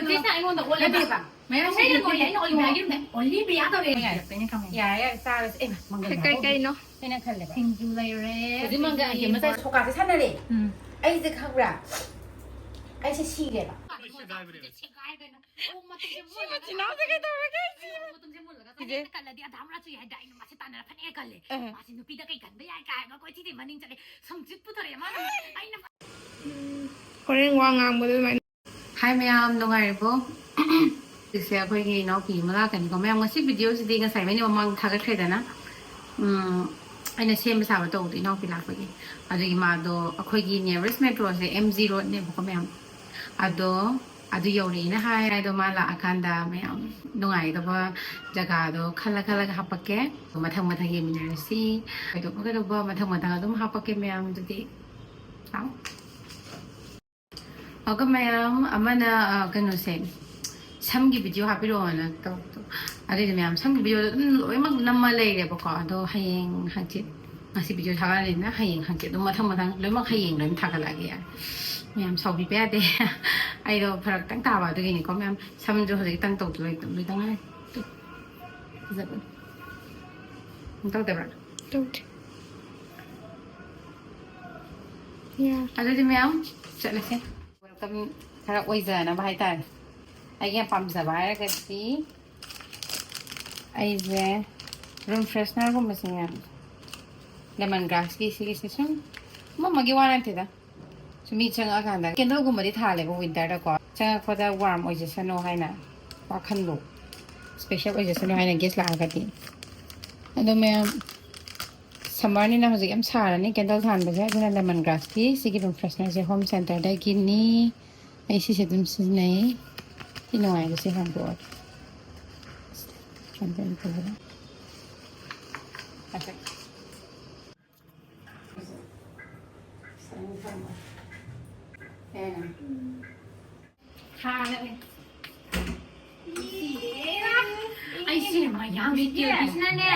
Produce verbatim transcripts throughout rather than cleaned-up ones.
ꯁꯤꯁꯤꯅ ꯑꯩꯉꯣꯟꯗ ꯑꯣꯜꯂꯦꯕ꯫ ꯅꯠꯇꯦꯕ꯫ ꯃꯌꯥꯝ ꯉꯁꯥꯏꯅ ꯁꯤꯗꯤ ꯀꯣꯟꯅ ꯑꯩꯅ ꯑꯣꯜꯂꯤ ꯍꯥꯏꯈꯤꯕꯅꯦ꯫ ꯑꯣꯜꯂꯤ ꯕꯤꯌꯥ ꯇꯧꯔꯦ꯫ ꯌꯥꯔꯦ, ꯌꯥꯔꯦ, ꯆꯥꯔꯁꯦ꯫ ꯑꯦ, ꯃꯪꯒꯜ ꯀꯩ, ꯀꯩ ꯀꯩꯅꯣ? ꯑꯩꯅ ꯈꯜꯂꯦꯕ꯫ ꯁꯤꯡꯖꯨ ꯂꯩꯔꯦ꯫ ꯍꯧꯖꯤꯛ ꯃꯪꯒꯜ ꯑꯩ ꯑꯃ ꯆꯥꯏ꯫ ꯁꯣꯀꯥꯁꯦ ꯁꯥꯟꯅꯔꯦ꯫ ꯎꯝ꯫ ꯑꯩꯁꯦ ꯈꯪꯕ꯭ꯔꯥ? ꯑꯩꯁꯦ ꯁꯤꯔꯦꯕ꯫ ꯁꯤ ꯃꯆꯤꯟ ꯃꯅꯥꯎꯁꯦ ꯀꯩꯗꯧꯔꯒꯦ? ꯁꯤ ꯃꯇꯨꯝꯁꯦ ꯃꯨꯜꯂꯒ ꯏꯆꯦ꯫ ꯉꯁꯥꯏꯅ ꯀꯜꯂꯗꯤ ꯑꯙꯥ ꯃꯔꯥꯁꯨ ꯌꯥꯏꯗ꯫ ꯑꯩꯅ ꯃꯥꯁꯦ ꯇꯥꯟꯅꯔ ꯐꯅꯦꯛ ꯀꯜꯂꯦ꯫ ꯑ꯫ ꯃꯥꯁꯦ ꯅꯨꯄꯤꯗ ꯀꯩ ꯀꯟꯕ ꯌꯥꯏ ꯀꯥꯏꯅ ꯀꯣꯏꯊꯤꯗꯤ ꯃꯅꯤꯡ ꯆꯠꯂꯦ꯫ ꯁꯨꯝ ꯆꯤꯠ ꯄꯨꯊꯣꯔꯛꯑꯦ ꯃꯥꯅ꯫ ꯑꯩꯅ ꯍꯣꯔꯦꯟ ꯋꯥ ꯉꯥꯡꯕꯗ ꯑꯗꯨꯃꯥꯏꯅ꯫ ꯍꯥꯏ ꯃꯌꯥꯝ, ꯅꯨꯡꯉꯥꯏꯔꯤꯕꯣ? ꯍꯧꯖꯤꯛꯁꯦ ꯑꯩꯈꯣꯏꯒꯤ ꯏꯅꯥꯎꯄꯤ ꯑꯃ ꯂꯥꯛꯀꯅꯤꯀꯣ ꯃꯌꯥꯝ꯫ ꯉꯁꯤ ꯚꯤꯗꯤꯑꯣꯁꯤꯗꯤ ꯉꯁꯥꯏ ꯃꯅꯤ ꯃꯃꯥꯡ ꯊꯥꯒꯠꯈ꯭ꯔꯦꯗꯅ꯫ ꯎꯝ, ꯑꯩꯅ ꯁꯦꯝꯕ ꯁꯥꯕ ꯇꯧꯕꯗꯣ ꯏꯅꯥꯎꯄꯤ ꯂꯥꯛꯄꯒꯤ꯫ ꯑꯗꯨꯒꯤ ꯃꯥꯗꯣ ꯑꯩꯈꯣꯏꯒꯤ nearest metroꯁꯦ ꯑꯦꯝ ꯖꯤ ꯔꯣꯗꯅꯦꯕꯀꯣ ꯃꯌꯥꯝ꯫ ꯑꯗꯣ ꯑꯗꯨ ꯌꯧꯔꯛꯑꯦꯅ ꯍꯥꯏ꯫ ꯑꯗꯣ ꯃꯥ ꯂꯥꯛꯑꯀꯥꯟꯗ ꯃꯌꯥꯝ ꯅꯨꯡꯉꯥꯏꯒꯗꯕ ꯖꯒꯥꯗꯣ ꯈꯜꯂ ꯈꯜꯂꯒ ꯍꯥꯞꯄꯛꯀꯦ꯫ ꯃꯊꯪ ꯃꯊꯪ ꯌꯦꯡꯃꯤꯟꯅꯔꯁꯤ꯫ ꯀꯩꯗꯧꯕ ꯀꯩꯗꯧꯕ ꯃꯊꯪ ꯃꯊꯪ ꯑꯗꯨꯝ ꯍꯥꯞꯄꯛꯀꯦ ꯃꯌꯥꯝ꯫ ꯑꯗꯨꯗꯤ ꯂꯥꯛꯑꯣ꯫ ꯑꯗꯨꯒ ꯃꯌꯥꯝ ꯑꯃꯅ, ꯑ, ꯀꯩꯅꯣꯁꯦ, ꯁꯝꯒꯤ ꯚꯤꯗꯤꯑꯣ ꯍꯥꯞꯄꯤꯔꯛꯑꯣꯅ ꯇꯧꯕꯗꯣ꯫ ꯑꯗꯨꯏꯗꯤ ꯃꯌꯥꯝ ꯁꯝꯒꯤ ꯚꯤꯗꯤꯑꯣꯗꯣ ꯑꯗꯨꯝ ꯂꯣꯏꯅꯃꯛ ꯅꯝꯃ ꯂꯩꯔꯦꯕꯀꯣ꯫ ꯑꯗꯣ ꯍꯌꯦꯡ ꯍꯪꯆꯤꯠ, ꯉꯁꯤ ꯚꯤꯗꯤꯑꯣ ꯊꯥꯒꯠꯂꯤꯅ ꯍꯌꯦꯡ ꯍꯪꯆꯤꯠ ꯑꯗꯨꯝ ꯃꯊꯪ ꯃꯊꯪ ꯂꯣꯏꯅꯃꯛ ꯍꯌꯦꯡ ꯂꯣꯏꯅ ꯊꯥꯒꯠꯂꯛꯑꯒꯦ ꯌꯥꯔꯦ꯫ ꯃꯌꯥꯝ ꯁꯥꯎꯕꯤꯕ ꯌꯥꯗꯦ꯫ ꯑꯩꯗꯣ ꯐꯔꯛ ꯈꯤꯇꯪ ꯇꯥꯕ ꯑꯗꯨꯒꯤꯅꯤꯀꯣ ꯃꯌꯥꯝ꯫ ꯁꯝꯁꯨ ꯍꯧꯖꯤꯛ ꯈꯤꯇꯪ ꯇꯧꯗ ꯂꯣꯏ-, ꯂꯣꯏꯗ ꯉꯥꯏꯔꯤ꯫ ꯐꯖꯕꯅꯤ꯫ ꯇꯧꯗꯕ꯭ꯔꯥ? ꯇꯧꯗꯦ꯫ ꯌꯥ꯫ ꯑꯗꯨꯗꯤ ꯃꯌꯥꯝ ꯆꯠꯂꯁꯦ꯫ Welcome ꯈꯔ ꯑꯣꯏꯖꯅꯕ ꯍꯥꯏꯇꯥꯔꯦ꯫ ꯑꯩꯒꯤ ꯌꯥꯝ ꯄꯥꯝꯖꯕ ꯍꯥꯏꯔꯒꯗꯤ ꯑꯩꯁꯦ room freshenerꯒꯨꯝꯕꯁꯦ ꯃꯌꯥꯝ, lemon grassꯀꯤ ꯁꯤꯒꯤꯁꯦ ꯁꯨꯝ ꯑꯃ ꯑꯃꯒꯤ ꯋꯥ ꯅꯠꯇꯦꯗ꯫ ꯁꯨꯝ ꯃꯤ ꯆꯪꯉꯛꯑꯀꯥꯟꯗ candleꯒꯨꯝꯕꯗꯤ ꯊꯥꯜꯂꯦꯕ winterꯗꯀꯣ꯫ ꯆꯪꯉꯛꯄꯗ warm ꯑꯣꯏꯖꯁꯅꯨ ꯍꯥꯏꯅ, ꯋꯥꯈꯜꯗꯣ special ꯑꯣꯏꯖꯁꯅꯨ ꯍꯥꯏꯅ guest ꯂꯥꯛꯑꯒꯗꯤ꯫ ꯑꯗꯣ ꯃꯌꯥꯝ, summerꯅꯤꯅ ꯍꯧꯖꯤꯛ ꯌꯥꯝ ꯁꯥꯔꯅꯤ candle ꯊꯥꯟꯕꯁꯦ꯫ ꯑꯗꯨꯅ lemon grassꯀꯤ ꯁꯤꯒꯤ room freshenerꯁꯦ home centreꯗꯒꯤꯅꯤ꯫ ꯑꯩ ꯁꯤꯁꯦ ꯑꯗꯨꯝ ꯁꯤꯖꯤꯟꯅꯩ꯫ ꯁꯤ ꯅꯨꯡꯉꯥꯏꯕꯁꯦ ꯍꯥꯡꯗꯣꯛꯑꯒꯦ꯫ Candle ꯐꯖꯅ꯫ ꯑꯩꯁꯦ ꯃꯌꯥꯡ securityꯁꯤꯅꯅꯦ,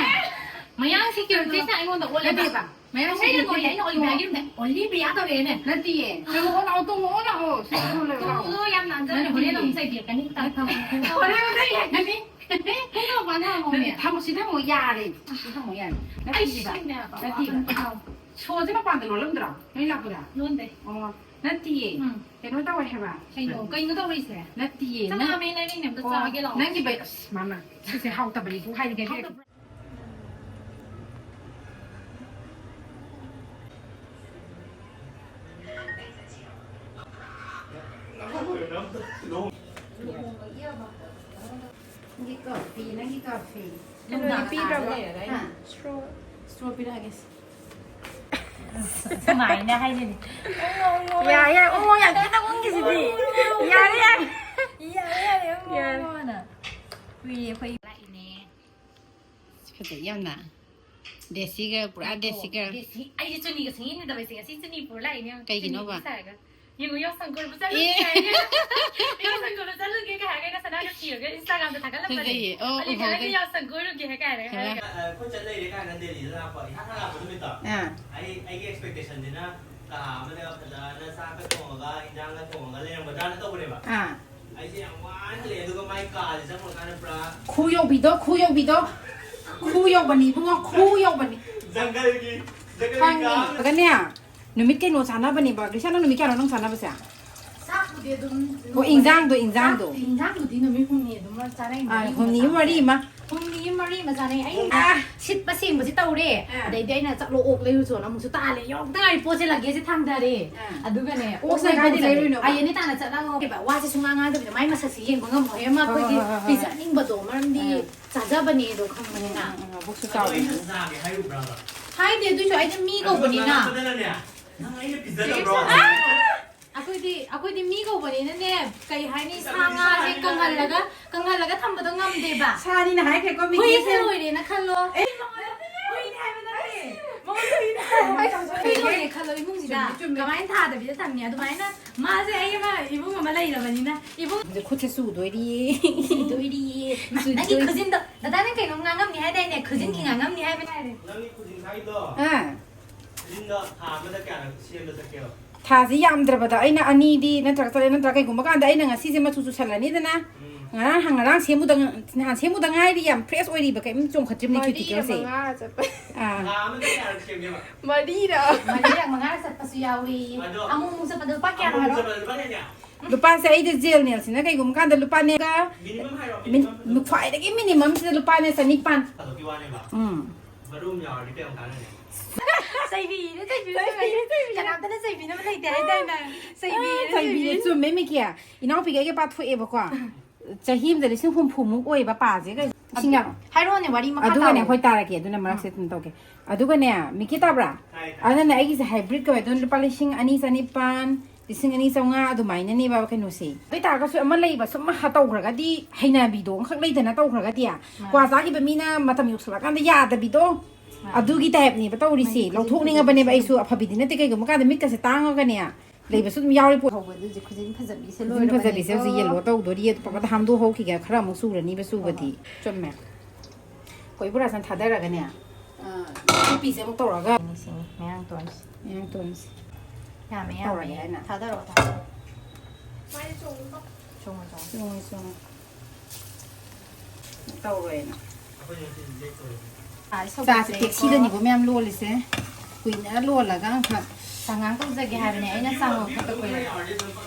ꯃꯌꯥꯡ securityꯁꯤꯅ ꯑꯩꯉꯣꯟꯗ ꯑꯣꯜꯂꯦꯕ꯫ ꯅꯠꯇꯦꯕ꯫ ꯃꯌꯥꯝ ꯉꯁꯥꯏꯅ ꯁꯤꯗꯤ ꯀꯣꯔꯤꯌꯥ, ꯑꯩꯅ ꯑꯣꯂꯤꯕꯤꯌꯥꯒꯤ ꯔꯨꯝꯗ, ꯑꯣꯂꯤꯕꯤꯌꯥ ꯀꯧꯔꯛꯑꯦꯅꯦ꯫ ꯅꯠꯇꯤꯌꯦ꯫ ꯅꯪ ꯑꯣ ꯂꯥꯛꯑꯣ, ꯇꯣꯡꯉꯣ, ꯑꯣ ꯂꯥꯛꯑꯣ꯫ ꯁꯤ ꯊꯣꯛꯂꯛꯑꯣ, ꯂꯥꯛꯑꯣ꯫ ꯇꯣꯡꯉꯣ, ꯌꯥꯝ ꯅꯥꯟꯖꯔꯦ꯫ ꯅꯠꯇꯤꯌꯦ꯫ ꯍꯣꯔꯦꯟ ꯑꯃꯨꯛ ꯆꯩꯕꯤꯔꯛꯀꯅꯤ꯫ ꯍꯣꯔꯦꯟ ꯑꯃꯨꯛ ꯆꯩꯕꯤꯔꯛꯀꯅꯤ꯫ ꯄꯨꯡ ꯀꯌꯥ ꯐꯥꯅ ꯍꯪꯉꯣꯃꯤ? ꯅꯠꯇꯦ, ꯊꯝꯃꯣ, ꯁꯤ ꯊꯝꯃꯣ, ꯌꯥꯔꯦ꯫ ꯁꯤ ꯊꯝꯃꯣ, ꯌꯥꯔꯦ꯫ ꯑꯩ ꯅꯠꯇꯤꯌꯦꯕ꯫ ꯁꯤꯅꯦ ꯍꯥꯏꯕ꯫ ꯅꯠꯇꯤꯌꯦꯕ꯫ ꯑꯥ꯫ ꯁꯣꯁꯦ ꯃꯄꯥꯟꯗ ꯂꯣꯜꯂꯝꯗ꯭ꯔꯣ? ꯅꯣꯏ ꯂꯥꯛꯄꯗ? ꯂꯣꯟꯗꯦ꯫ ꯑꯣ, ꯅꯠꯇꯤꯌꯦ꯫ ꯎꯝ꯫ ꯀꯩꯅꯣ ꯇꯧꯋꯦ ꯍꯥꯏꯕ꯫ ꯀꯩꯅꯣ? ꯀꯩꯅꯣ ꯇꯧꯔꯤꯁꯦ? ꯅꯠꯇꯤꯌꯦ, ꯆꯥꯛ ꯅꯪ ꯂꯥꯝꯃꯦ, ꯅꯪ ꯅꯝꯇ ꯑꯣ, ꯆꯥꯒꯦ ꯂꯥꯛꯑꯣ꯫ ꯅꯪꯒꯤ ꯕꯦ-, ꯑꯁ, ꯃꯥꯃ, ꯁꯤꯁꯦ ꯍꯥꯎꯇꯕꯅꯤꯀꯣ, ꯍꯥꯏꯔꯒꯦ꯫ ꯍꯥꯎꯇꯕ꯭ꯔꯥ? ꯅꯪꯒꯤ ꯀꯣꯐꯤ, ꯅꯪꯒꯤ ꯀꯣꯐꯤ꯫ ꯀꯩꯅꯣꯗꯤ ꯅꯨꯡꯗꯥꯡ ꯄꯤꯗ꯭ꯔꯕꯣ? ꯑꯥꯗ ꯂꯩꯔꯒ ꯑꯩꯅ ꯍꯥ? ꯁ꯭ꯇ꯭ꯔꯣ꯫ ꯁ꯭ꯇ꯭ꯔꯣ ꯄꯤꯔꯛꯑꯒꯦ꯫ ꯁꯨꯃꯥꯏꯅ ꯍꯥꯏꯗꯣꯏꯅꯤ꯫ ꯌꯥꯏ, ꯌꯥꯏ, ꯎꯃꯣ ꯌꯥꯝ ꯀꯟꯅ ꯎꯪꯈꯤꯁꯤꯗꯤ꯫ ꯌꯥꯔꯦ, ꯌꯥꯔꯦ꯫ ꯌꯥꯔꯦ, ꯌꯥꯔꯦ, ꯎꯃꯣ, ꯌꯥꯔꯦ꯫ ꯎꯃꯣꯅ꯫ ꯀꯨꯏꯔꯦ ꯑꯩꯈꯣꯏ ꯂꯥꯛꯏꯅꯦ꯫ ꯐꯖꯩ ꯌꯥꯝꯅ꯫ ꯗꯦꯁꯤ ꯒꯔꯜ, ꯄꯨꯔꯥ ꯗꯦꯁꯤ ꯒꯔꯜ꯫ ꯗꯦꯁꯤ꯫ ꯑꯩꯁꯦ ꯆꯨꯅꯤꯒ ꯁꯨꯡꯏꯟ ꯏꯟꯗꯕ, ꯑꯩꯁꯦ ꯉꯁꯤ ꯆꯨꯅꯤ ꯄꯨꯔ ꯂꯥꯛꯏꯅꯦ ꯌꯦꯡꯉꯣ꯫ ꯀꯩꯒꯤꯅꯣꯕ? ꯆꯨꯅꯤ ꯁꯥꯔꯒ꯫ ꯌꯦꯡꯉꯨ, ꯌꯥꯎꯁꯪ ꯀꯣꯏꯕ ꯆꯠꯂꯨꯁꯦ ꯑꯦ꯫ ꯍꯥꯏꯅꯦ꯫ ꯌꯥꯎꯁꯪ ꯀꯣꯏꯕ ꯆꯠꯂꯨꯒꯦ ꯀꯥꯏ ꯍꯥꯏꯔꯒ ꯁꯅꯥꯒ ꯊꯤꯔꯒ Instagram-ꯗ ꯊꯥꯒꯠꯂꯝꯕꯅꯦ꯫ ꯐꯖꯩꯌꯦ꯫ ꯑꯣ, ꯑꯗꯨꯒꯤ ꯎꯍꯧꯗꯦ꯫ ꯑꯩꯗꯤ ꯌꯥꯎꯁꯪ ꯀꯣꯏꯔꯨꯒꯦ ꯍꯥꯏ ꯀꯥꯏꯅ ꯍꯩꯃꯥ꯫ ꯍꯥꯏꯔꯒ꯫ ꯑ, ꯑꯩꯈꯣꯏ ꯆꯠ ꯂꯩꯔꯦ ꯀꯥꯏꯅ ꯗꯦꯜꯂꯤꯗ ꯂꯥꯛꯄ, ꯏꯍꯥꯟ ꯍꯥꯟꯅ ꯂꯥꯛꯄ ꯅꯨꯃꯤꯠꯇꯣ꯫ ꯑꯥ꯫ ꯑꯩ, ꯑꯩꯒꯤ expectation-ꯁꯤꯅ ꯀꯥ ꯑꯃꯗ ꯐꯖꯅ ꯆꯥꯛꯀ ꯊꯣꯡꯉꯒ, ꯏꯟꯖꯥꯡꯒ ꯊꯣꯡꯉꯒ ꯂꯩꯔꯝꯒꯗ꯭ꯔꯥꯅ ꯇꯧꯕꯅꯦꯕ꯫ ꯑꯥ꯫ ꯑꯩꯁꯦ ꯌꯥꯝ ꯋꯥꯅ ꯍꯜꯂꯛꯑꯦ, ꯑꯗꯨꯒ ꯃꯥꯏ ꯀꯥꯁꯦ ꯆꯪꯉꯨꯔꯀꯥꯟꯗ ꯄꯨꯔꯥ ꯈꯨ ꯌꯧꯕꯤꯗꯣ, ꯈꯨ ꯌꯧꯕꯤꯗꯣ꯫ ꯈꯨ ꯌꯧꯕꯅꯤ ꯏꯕꯨꯡꯉꯣ, ꯈꯨ ꯌꯧꯕꯅꯤ꯫ ꯖꯪꯒꯜꯒꯤ, ꯖꯪꯒꯜꯒꯤ ꯈꯪꯉꯦ꯫ ꯀꯥ ꯑꯃ꯫ ꯑꯗꯨꯒꯅꯦ, ꯅꯨꯃꯤꯠ ꯀꯩꯅꯣ ꯆꯥꯅꯕꯅꯦꯕ꯫ ꯒ꯭ꯔꯤꯁꯥ, ꯅꯪ ꯅꯨꯃꯤꯠ ꯀꯌꯥꯅꯣ ꯅꯪ ꯆꯥꯅꯕꯁꯦ? ꯆꯥꯛꯄꯨꯗꯤ ꯑꯗꯨꯝ ꯑꯣ, ꯏꯟꯖꯥꯡꯗꯣ, ꯏꯟꯖꯥꯡꯗꯣ꯫ ꯆꯥꯛ, ꯏꯟꯖꯥꯡꯗꯨꯗꯤ ꯅꯨꯃꯤꯠ ꯍꯨꯝꯅꯤ ꯑꯗꯨꯝ ꯆꯥꯅꯩ, ꯑꯥ, ꯃꯔꯤꯅꯤ ꯍꯨꯝꯅꯤ ꯆꯥꯅꯩ꯫ ꯃꯔꯤ ꯑꯃ꯫ ꯍꯨꯝꯅꯤ ꯃꯔꯤ ꯑꯃ ꯆꯥꯅꯩ꯫ ꯑꯩ ꯑꯥ꯫ ꯁꯤꯠꯄ ꯁꯦꯡꯕꯁꯤ ꯇꯧꯔꯦ꯫ ꯑꯥ꯫ ꯑꯗꯩꯗꯤ ꯑꯩꯅ ꯆꯠꯂꯣ ꯑꯣꯛ ꯂꯩꯔꯨꯆꯣꯅ ꯑꯃꯨꯛꯁꯨ ꯇꯥꯜꯂꯦ꯫ ꯌꯧꯔꯛꯇ ꯉꯥꯏꯔꯤ ꯄꯣꯠꯁꯦ luggage-ꯁꯦ ꯊꯥꯡꯗꯔꯦ꯫ ꯑꯥ꯫ ꯑꯗꯨꯒꯅꯦ, ꯑꯣꯛ ꯑꯣꯛꯁꯦ ꯂꯩꯕ ꯀꯥꯏꯗ ꯆꯠꯂꯦ꯫ ꯂꯩꯔꯨꯏꯅꯣꯕ? ꯑꯌꯦꯅꯤ ꯇꯥꯅ ꯆꯠꯂꯒ ꯋꯥꯁꯦ ꯁꯨꯡꯉꯥꯡ ꯉꯥꯡꯗꯕꯤꯗ ꯃꯥꯏ ꯃꯁꯛꯁꯦ ꯌꯦꯡꯕ ꯉꯝꯃꯣꯏ꯫ ꯑꯃ ꯍꯣꯏ, ꯍꯣꯏ, ꯑꯩꯈꯣꯏꯒꯤ ꯍꯣꯏ, ꯍꯣꯏ꯫ ꯄꯤꯖꯅꯤꯡꯕꯗꯣ, ꯃꯔꯝꯗꯤ ꯑꯥ꯫ ꯆꯥꯖꯕꯅꯦꯗꯣ ꯈꯪꯕꯅꯤꯅ꯫ ꯎꯝ, ꯎꯝ, ꯎꯝ, ꯄꯨꯛꯁꯨ ꯑꯗꯣ ꯆꯥꯎꯕꯅꯤ꯫ ꯑꯩꯅ ꯆꯥꯒꯦ ꯍꯥꯏꯔꯨꯕ꯭ꯔꯕ? ꯍꯥꯏꯗꯦ, ꯑꯗꯨꯏꯁꯨ ꯑꯩꯗꯤ ꯃꯤ ꯑꯗꯨꯒ ꯀꯧꯕꯅꯤꯅ꯫ ꯉꯥꯡꯉꯛꯄꯗꯅꯅꯦ, "ꯅꯪ ꯑꯩꯅ ꯄꯤꯖꯗꯕ꯭ꯔꯣ?" ꯑꯥ! ꯑꯩꯈꯣꯏꯗꯤ, ꯑꯩꯈꯣꯏꯗꯤ ꯃꯤ ꯀꯧꯕꯅꯤꯅꯅꯦ, ꯀꯩ ꯍꯥꯏꯅꯤ, ꯁꯥ ꯉꯥꯁꯦ ꯀꯪꯍꯜꯂꯒ, ꯀꯪꯍꯜꯂꯒ ꯊꯝꯕꯗꯣ ꯉꯝꯗꯦꯕ꯫ ꯁꯥꯅꯤꯅ ꯍꯥꯏꯈ꯭ꯔꯦꯀꯣ, ꯃꯤꯗꯤ꯫ ꯍꯨꯏꯁꯦ ꯂꯣꯏꯔꯦꯅ ꯈꯜꯂꯣ꯫ ꯑꯦ, ꯍꯨꯏꯅꯦ ꯍꯥꯏꯕ ꯅꯠꯇꯦ꯫ ꯃꯉꯣꯟꯗ ꯍꯨꯏꯅꯦ ꯍꯥꯏꯕ꯫ ꯍꯨꯏ ꯂꯣꯏꯔꯦ ꯈꯜꯂꯣ, ꯏꯃꯨꯡꯁꯤꯗ ꯆꯨꯝꯃꯤ, ꯆꯨꯝꯃꯤ꯫ ꯀꯃꯥꯏꯅ ꯊꯥꯗꯕꯤꯗ ꯊꯝꯅꯤ? ꯑꯗꯨꯃꯥꯏꯅ ꯃꯥꯁꯦ ꯑꯩ ꯑꯃ ꯏꯕꯨꯡ ꯑꯃ ꯂꯩꯔꯕꯅꯤꯅ, ꯏꯕꯨꯡ ꯈꯨꯠꯁꯦ ꯆꯨꯗꯣꯏꯔꯤꯌꯦ꯫ ꯆꯨꯗꯣꯏꯔꯤꯌꯦ꯫ ꯅꯪꯒꯤ ꯆꯨꯗꯣꯏ- ꯈꯨꯖꯤꯟꯗꯣ, ꯗꯗꯥ, ꯅꯪ ꯀꯩꯅꯣꯝ ꯉꯥꯡꯉꯝꯅꯤ ꯍꯥꯏꯗꯥꯏꯅꯦ? ꯈꯨꯖꯤꯟꯒꯤ ꯉꯥꯡꯉꯝꯅꯤ ꯍꯥꯏꯕꯅꯦ꯫ ꯅꯪꯒꯤ ꯈꯨꯖꯤꯟ ꯈꯥꯏꯗꯣ꯫ ꯑꯥ꯫ ꯌꯨꯝꯗ ꯊꯥ ꯑꯃꯗ ꯀꯌꯥꯔꯛ ꯁꯦꯝꯕ ꯆꯠꯀꯦꯕ? ꯊꯥꯁꯤ ꯌꯥꯝꯗ꯭ꯔꯕꯗ ꯑꯩꯅ ꯑꯅꯤꯗꯤ ꯅꯠꯇ꯭ꯔꯒ ꯆꯠꯂꯦ, ꯅꯠꯇ꯭ꯔꯒ ꯀꯩꯒꯨꯝꯕ ꯀꯥꯟꯗ ꯑꯩꯅ ꯉꯁꯤꯁꯦ ꯃꯆꯨ ꯆꯨꯁꯜꯂꯅꯤꯗꯅ꯫ ꯉꯔꯥꯡ ꯉꯔꯥꯡ ꯁꯦꯝꯕꯗ, ꯅꯍꯥꯟ ꯁꯦꯝꯕꯗ ꯉꯥꯏꯔꯤ, ꯌꯥꯝ ꯐ꯭ꯔꯦꯁ ꯑꯣꯏꯔꯤꯕ, ꯀꯩꯝ ꯆꯣꯡꯈꯠꯇ꯭ꯔꯤꯕꯅꯤ ꯃꯔꯤꯔ ꯀꯤꯇꯤꯀꯦꯜꯁꯦ꯫ ꯃꯉꯥꯔ ꯆꯠꯄ ꯑꯥ, ꯊꯥ ꯑꯃꯗ ꯀꯌꯥꯔꯛ ꯁꯦꯝꯒꯦꯕ? ꯃꯔꯤꯔ ꯃꯔꯤꯔꯛ ꯃꯉꯥꯔꯛ ꯆꯠꯄꯁꯨ ꯌꯥꯎꯏ꯫ ꯑꯗꯣ ꯑꯃꯨꯛ ꯑꯃꯨꯛ ꯆꯠꯄꯗꯣ ꯂꯨꯄꯥ ꯀꯌꯥꯅꯣ ꯑꯃꯨꯛ ꯍꯥꯏꯔꯣ? ꯆꯠꯄꯗ ꯂꯨꯄꯥ ꯀꯌꯥ ꯀꯌꯥ? ꯂꯨꯄꯥꯁꯦ ꯑꯩꯗꯤ ꯖꯦꯜ ꯅꯦꯜꯁꯤꯅ ꯀꯩꯒꯨꯝꯕ ꯀꯥꯟꯗ ꯂꯨꯄꯥꯅꯦꯒ ꯃꯤꯅꯤꯃꯝ ꯍꯥꯏꯔꯣ, ꯃꯤꯟ- ꯃꯤꯅꯤꯃꯝ ꯑꯗꯨꯝ ꯈ꯭ꯋꯥꯏꯗꯒꯤ ꯃꯤꯅꯤꯃꯝꯁꯤꯗ ꯂꯨꯄꯥꯅꯦ ꯆꯅꯤꯄꯥꯟ꯫ ꯊꯥꯗꯣꯛꯀꯤ ꯋꯥꯅꯦꯕ꯫ ꯎꯝ꯫ ꯃꯔꯨꯝ ꯌꯥꯎꯔꯗꯤ ꯀꯌꯥꯝ ꯀꯥꯟꯅꯅꯤ? ꯆꯩꯕꯤꯔꯦ, ꯆꯩꯕꯤꯔꯦ, ꯆꯩꯕꯤꯔꯦ꯫ ꯀꯅꯥꯝꯇꯅ ꯆꯩꯕꯤꯅꯕ ꯂꯩꯇꯦ ꯍꯥꯏꯗꯥꯏꯅꯦ? ꯆꯩꯕꯤꯔꯦ, ꯆꯩꯕꯤꯔꯦ, ꯆꯨꯝꯃꯦ ꯃꯤꯀꯤ꯫ ꯏꯅꯥꯎꯄꯤꯒ ꯑꯩꯒ ꯄꯥꯊꯣꯛꯑꯦꯕꯀꯣ꯫ ꯆꯍꯤ ꯑꯃꯗ ꯂꯤꯁꯤꯡ ꯍꯨꯝꯐꯨꯃꯨꯛ ꯑꯣꯏꯕ ꯄꯥꯁꯦ ꯀꯩ-, ꯏꯁꯤꯡ ꯌꯥꯝ-, ꯍꯥꯏꯔꯛꯑꯣꯅꯦ, ꯋꯥꯔꯤ ꯃꯈꯥ ꯑꯗꯨꯒꯅꯦ ꯇꯥꯔꯛꯑꯣ꯫ ꯑꯩꯈꯣꯏ ꯇꯥꯔꯛꯀꯦ, ꯑꯗꯨꯅ ꯃꯔꯛꯁꯦ ꯑꯗꯨꯝ ꯇꯧꯒꯦ꯫ ꯑꯗꯨꯒꯅꯦ ꯃꯤꯀꯤ ꯇꯥꯕ꯭ꯔꯥ? ꯇꯥꯏ, ꯇꯥꯏ꯫ ꯑꯗꯨꯅꯅꯦ ꯑꯩꯒꯤꯁꯦ ꯍꯥꯏꯕ꯭ꯔꯤꯠ ꯀꯧꯋꯦ, ꯑꯗꯨꯅ ꯂꯨꯄꯥ ꯂꯤꯁꯤꯡ ꯑꯅꯤ ꯆꯅꯤꯄꯥꯟ, ꯂꯤꯁꯤꯡ ꯑꯅꯤ ꯆꯥꯝꯃꯉꯥ ꯑꯗꯨꯃꯥꯏꯅꯅꯦꯕ ꯀꯩꯅꯣꯁꯦ꯫ ꯑꯗꯨ ꯑꯣꯏꯇꯥꯔꯒꯁꯨ ꯑꯃ ꯂꯩꯕ ꯁꯨꯝ ꯍ-, ꯇꯧꯈ꯭ꯔꯒꯗꯤ ꯍꯩꯅꯕꯤꯗꯣ ꯑꯃꯈꯛ ꯂꯩꯗꯅ, ꯇꯧꯈ꯭ꯔꯒꯗꯤ ꯀ꯭ꯋꯥ ꯆꯥꯈꯤꯕ ꯃꯤꯅ ꯃꯇꯝ ꯌꯧꯁꯜꯂꯛꯀꯥꯟꯗ ꯌꯥꯗꯕꯤꯗꯣ, ꯑꯗꯨꯒꯤ ꯇꯥꯏꯞꯅꯦꯕ ꯇꯧꯔꯤꯁꯦ꯫ ꯂꯧꯊꯣꯛꯅꯤꯡꯉꯕꯅꯦꯕ ꯑꯩꯁꯨ, ꯑꯐꯕꯤꯗꯤ ꯅꯠꯇꯦ, ꯀꯩꯒꯨꯝꯕ ꯀꯥꯟꯗ ꯃꯤꯠꯀꯁꯦ ꯇꯥꯡꯉꯒꯅꯦ ꯂꯩꯕꯁꯨ ꯑꯗꯨꯝ ꯌꯥꯎꯔꯤ ꯄꯣꯠ꯫ ꯍꯧꯕ ꯑꯗꯨꯁꯦ ꯈꯨꯖꯤꯟ ꯐꯖꯕꯤꯁꯦ ꯈꯨꯖꯤꯟ ꯂꯣꯏꯔꯕꯅꯦ꯫ ꯐꯖꯕꯤꯁꯦ ꯍꯧꯖꯤꯛ ꯌꯦꯜꯂꯣ ꯇꯧꯗꯣꯔꯤ, ꯑꯗꯨ ꯄꯥꯄꯗ ꯍꯥꯝꯗꯣꯛꯍꯧꯈꯤꯒꯦ, ꯈꯔ ꯑꯃꯨꯛ ꯆꯨꯔꯅꯤꯕ ꯆꯨꯕꯗꯤ꯫ ꯆꯨꯝꯃꯦ꯫ ꯀꯣꯏꯕꯨꯔꯥꯁꯟ ꯊꯥꯗꯔꯒꯅꯦ, ꯅꯨꯄꯤꯁꯦ ꯑꯃꯨꯛ ꯇꯧꯔꯒ ꯁꯤꯅꯤ, ꯁꯤꯅꯤ, ꯃꯌꯥꯡ ꯇꯣꯟꯁꯤ꯫ ꯃꯌꯥꯡ ꯇꯣꯟꯁꯦ ꯌꯥꯝꯃꯦ, ꯇꯧꯔꯒꯦ ꯌꯥꯝꯃꯦ꯫ ꯍꯥꯏꯅ꯫ ꯊꯥꯗꯔꯛꯑꯣ, ꯊꯥꯗꯔꯛꯑꯣ꯫ ꯆꯣꯡꯉꯣ, ꯆꯣꯡꯉꯣ꯫ ꯆꯣꯡꯉꯣ, ꯆꯣꯡꯉꯣ꯫ ꯇꯧꯔꯣꯏꯅ꯫ ꯑꯩꯈꯣꯏ ꯉꯁꯤ ꯂꯦꯛ ꯇꯧꯔꯦ꯫ ꯑꯥ, ꯁꯧꯒ꯭ꯔꯤꯁꯦ ꯆꯥꯁꯦ ꯇꯦꯛꯁꯤꯗꯅꯤꯀꯣ ꯃꯌꯥꯝ ꯂꯣꯜꯂꯤꯁꯦ꯫ ꯀꯨꯏꯅ ꯂꯣꯜꯂꯒ ꯑꯃꯈꯛ꯫ ꯆꯉꯥꯡ ꯇꯧꯖꯒꯦ ꯍꯥꯏꯕꯅꯦ ꯑꯩꯅ ꯆꯥꯉꯧ ꯈꯛꯇ ꯀꯨꯏꯔꯦ꯫